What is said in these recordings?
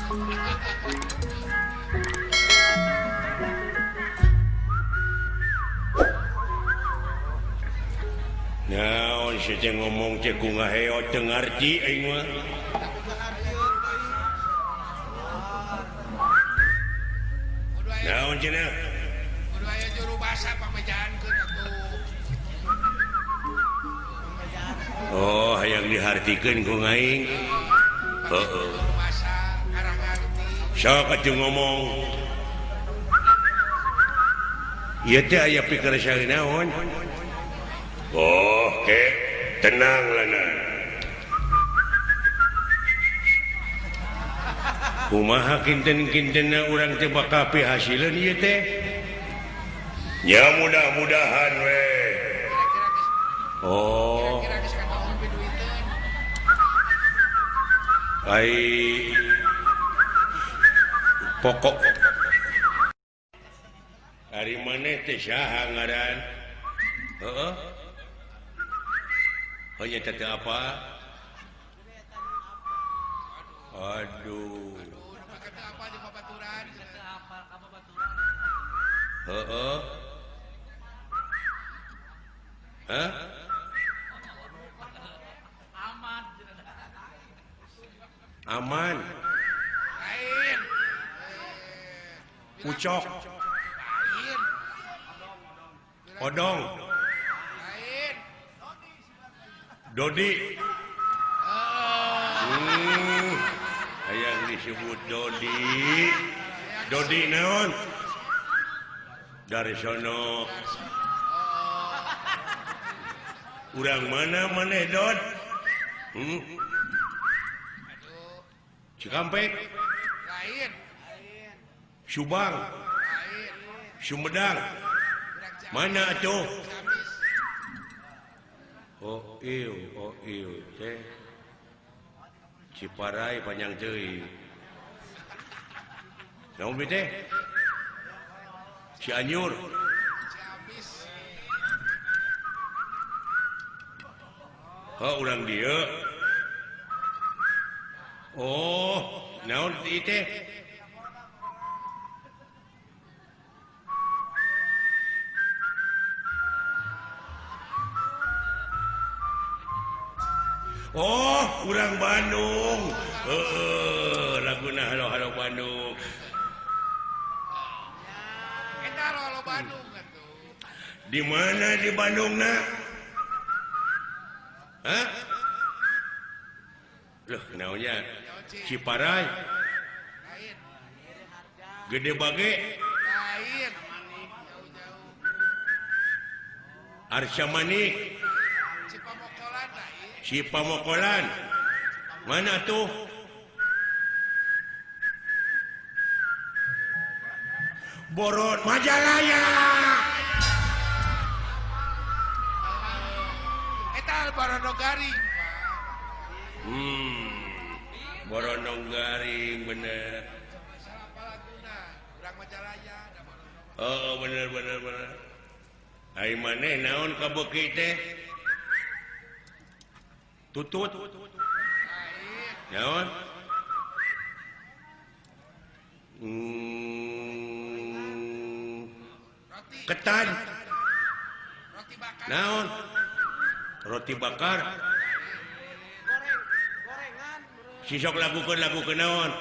Naon sia ngomong teh ku ngaheot teu ngarti aing mah. Naon cenah? Kudu aya juru basa pamejaankeun atuh. Oh, hayang dihartikeun ku aing. Heeh. Sok atuh ngomong. Ieu teh aya pikeun naon? Oh, ke tenang lana. Kumaha kinten-kintenna urang teh bakal pihasileun ieu teh? Ya mudah-mudahan we. Oh. Ai pokok ari maneh teh saha ngaran? Heeh. Oh nya teh apa? Aduh. Heeh. Hah? Aman. Aman. Ucok. Odong. Dodi. Hayang disebut Dodi. Dodi naon? Dari sono. Urang mana maneh Dod? Cikampek. Lain. Subang. Sumedang. Mana atuh? Oh ieu teh. Ciparai panjang teuing. Naon teh? Cianjur. Ciamis. Oh, urang dieu. Oh, naon ieu teh? Oh, urang Bandung. Heeh, laguna halo-halo Bandung. Eta halo-halo Bandung atuh. Di mana di Bandungna? Hah? Loh, naonnya? Ciparai. Gede Bage. Lain. Arca Manik. Cipamokolan. Mana tuh? Borot Majalaya. Eta Borono Garing. Borono Garing bener. Oh, bener bener bener. Ai maneh naon kabeuki teh? Tutut. Naon? Ketan. Naon? Roti bakar. Sisok lakukeun lakukeun naon?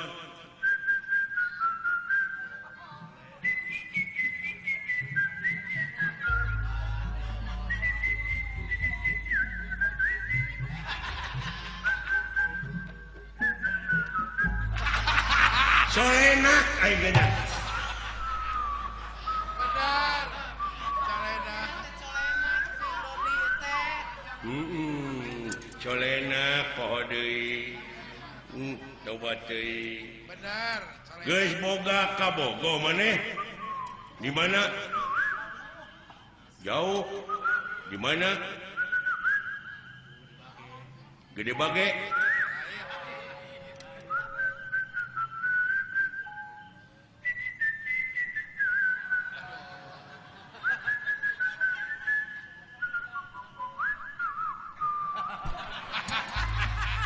Solenak aing geuna. Benar. Colenak. Colenak si Dodi teh. Colenak poho deui. Tobat deui. Benar. Geus boga kabogo maneh? Di mana? Jauh. Di mana? Gede Bage.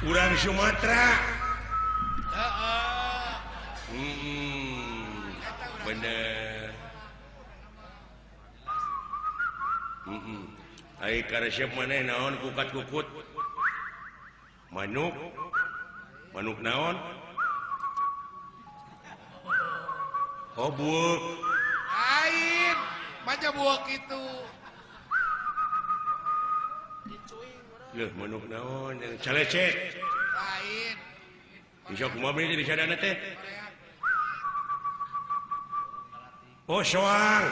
Urang Sumatera. Bener. Ai karesep maneh naon kukat-kukut? Manuk. Manuk naon? Oh buuk. Lain, maca buuk itu. Leuh manuk naon? Calecek. Lain. Bisa kumaha beuh di sadana teh? Oh soang.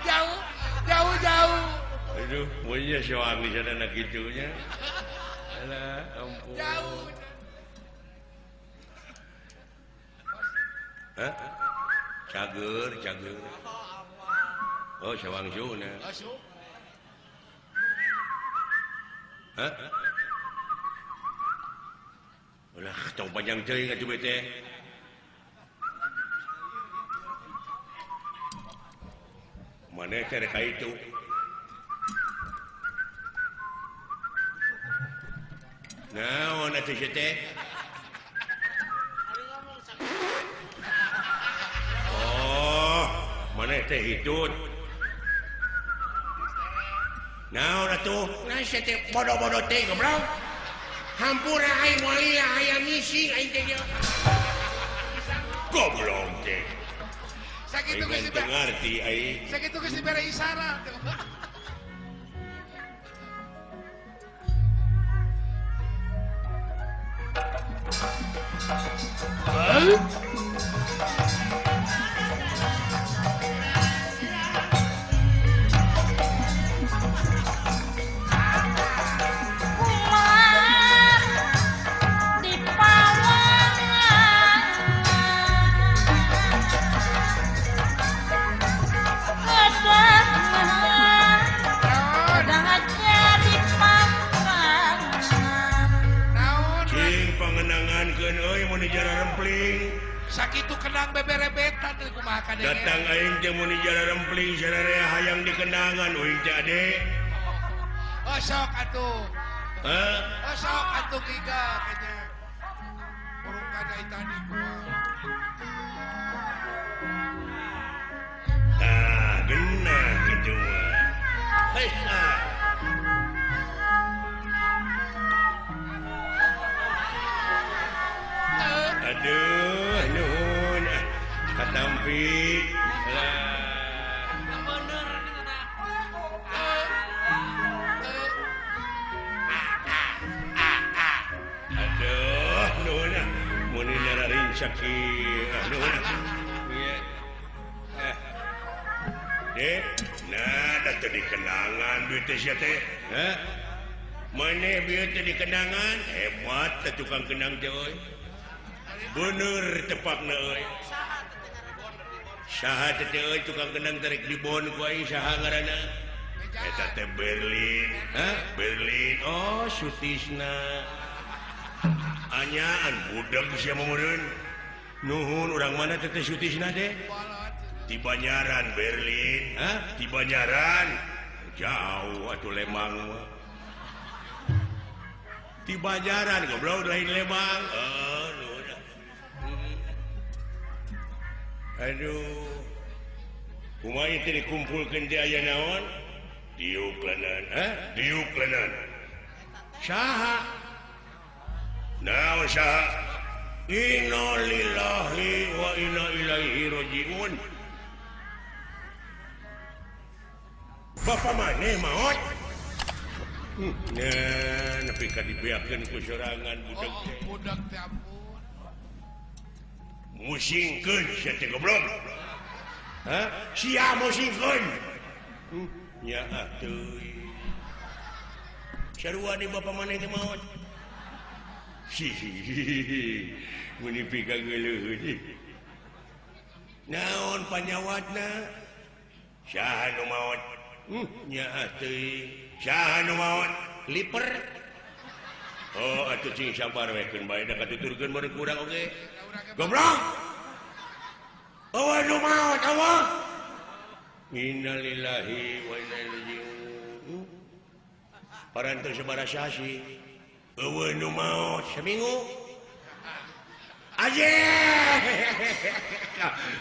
Jauh, jauh, jauh. Aduh, punya soang di sadana kitunya. Alah, ampun. Jauh. Hah? Cager, cager. Oh, soang suna. Hah? Ulah, tong panjang teuing atuh teh. Maneh teh rek ka itu. Naon atuh sia teh? Oh, maneh teh hitut. Naon atuh? Nah sia teh bodoh-bodoh teh goblok. Hampura aing moal lila hayang ngising aing teh. Goblok teh. Sakitu geus teu ngarti aing. Sakitu geus dibere isyarat. Sakitu kenang beberebetan teh kumaha kadenge. Datang aing teh mun jara rempling sararea hayang dikenangan euy teh ade. Oh sok atuh. Hah? Oh sok atuh giga kayaknya. Burung kada tadi kumaha. Tah geunah kitu mah. Heuh ah. Aduh, nuhun katampi lah. Aduh, nuhun mun nararin kieu. Nuhun. Dek, nah da teu dikenangan duit teh sia teh. Hah? Maneh bieu teu dikenangan, hebat teh tukang kenang teh euy. Bener tepakna euy. Saha teh euy tukang kenang tarik dibon ku aing saha ngaranna? Eta teh Berlin. Hah? Berlin. Oh, Sutisna. Anyaan budak sia meureun. Nuhun urang mana teh teh Sutisna teh? Di Banjaran Berlin. Hah? Di Banjaran. Jauh atuh Lembang mah. Di Banjaran goblok lain Lembang. Aduh, kumaha teh dikumpulkeun teh aya naon? Diuk leuneuh, hah? Diuk leuneuh. Saha? Naon saha? Innalillahi wa inna ilaihi rajiun. Bapak maneh maot? Nah, nepi ka dibeakeun ku sorangan budak teh. Budak teh ampun. Musingkeun sia teh goblok. Hah? Sia musingkeun. Nya atuh. Sarua di bapa maneh teh maot. Mun pikageuleuh. Naon panyawatna? Saha nu maot? Nya atuh. Saha nu maot? Liper. Oh, atuh cing sabar we keun bae da katuturkeun meureun kurang oge. Goblok. Awa nu maot, awa. Innalillahi wa inna ilaihi raji'un. Parantos sabaraha sasi eueuh nu maot seminggu aje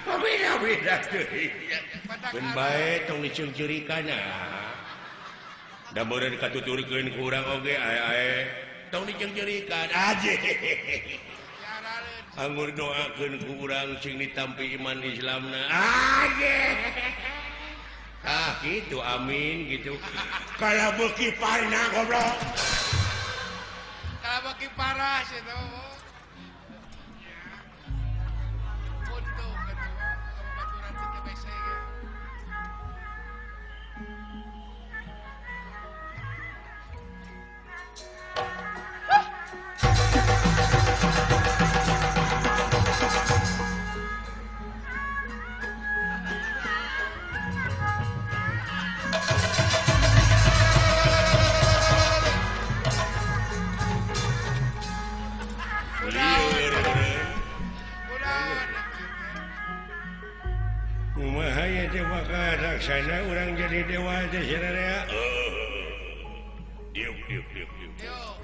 beda-beda teuing keun bae tong diceungceurikan ah da meureun katuturkeun ku urang oge ae-ae tong diceungceurikan aje anggur doakeun ku urang sing ditampi iman Islamna aje ah gitu amin gitu kalau beuki parna goblok kalau beuki parah sih teh untung atuh baturan teh bese ge. Kumaha ya teh bakal laksana urang jadi dewa teh sararea. Diuk diuk diuk diuk.